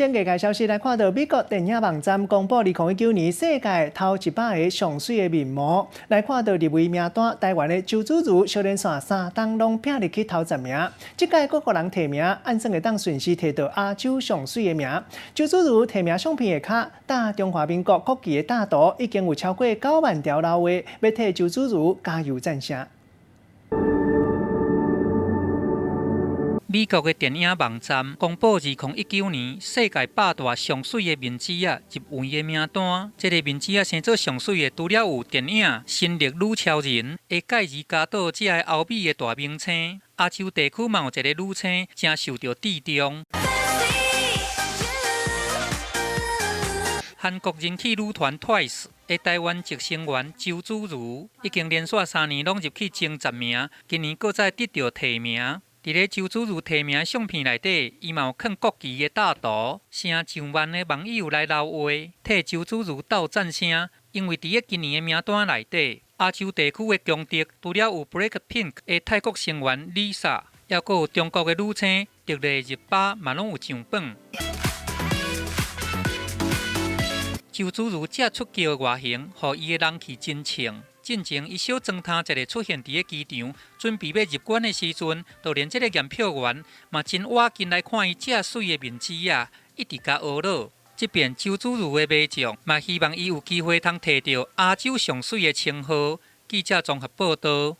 鮮藝界消息來看到，美國電影網站公布2019年世界頭100個上媠的面模，來看到入圍名單，台灣的周芷茹小連續三冬攏拼入去頭十名。這屆各國人提名，按算會當順勢提到亞洲上媠的名。周芷茹提名相片下跤，大中華民國國旗的大圖已經有超過9萬條留話，欲替周芷茹加油讚聲。美國的電影網站公布2019年世界百大上媠的面子仔入圍的名單。這个面子仔生做上媠的，除了有電影《神力女超人》的蓋爾加朵這个歐美的大明星，亞洲地區嘛有一个女星誠受著注重。韓國人氣女團 Twice 的台灣籍成員周芷茹，已經連續3年攏入去前10名，今年閣再得著提名。佇咧周芷茹提名的相片內底，伊嘛有囥國旗的大圖，成上萬的網友來留話，替周芷茹鬥讚聲。因為佇咧今年的名單內底，亞洲地區的強敵除了有 BLACKPINK 的泰國成員 Lisa，抑閣有中國的女星迪麗熱巴嘛攏有上榜。周芷茹這出鏡的外形，予伊的人氣真衝。進前，伊小裝呾一下出現佇咧機場，準備欲入關的時陣，就連這个驗票員嘛真倚近來看伊這媠的面子仔，一直共呵咾。這邊周芷茹的迷眾嘛希望伊有機會通提著亞洲上媠的稱號。記者綜合報導。